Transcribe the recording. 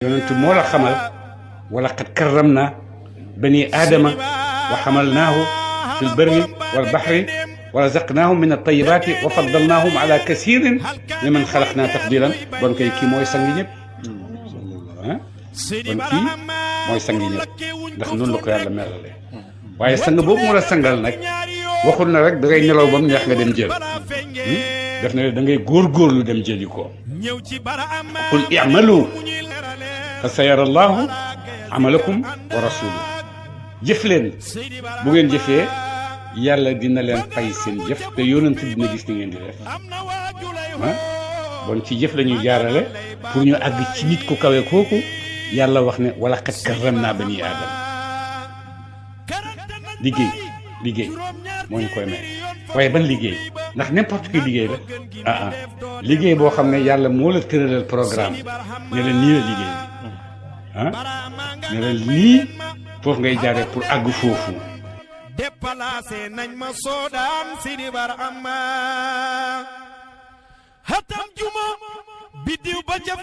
yonent moo la xamal wala qad karramna bani aadama wa xamalnaahu fi lbarri walbaxri wa razaqnaahum min altayibaati wa faddalnaahum ala kasirin liman xalaqnaa tafdilan bon kay kii mooy sangi ñëpp ah bon kii mooy sangi ñëpp ndax noonu la ko yàlla melale waaye sang boobu mu la sangal nag waxul na rek da ngay nelaw ba mu neex nga dem jël def na da ngay góorgóorlu dem jëli ko qul i'malu fa sayara allahu amalakum wa rasuluhu jëf leen bu ngeen jëfee yàlla dina leen fay seen jëf te yonent dina gis ni ngeen di def ah bon ci jëf la ñuy jaarale pour ñu àgg ci nit ku kawe kooku yàlla wax ne wala qad karramna bani aadama liggéey moo ñu koy may waaye ban liggéey ndax n'importe quel liggéey la liggéey boo xam ne yàlla moo la tëralal programme ne la nii la liggéey bi ne la lii foofu ngay jaaree pour àgg foofu déplacé nañ ma soodaan Sidi Barhama hatam juma biddiw ba ca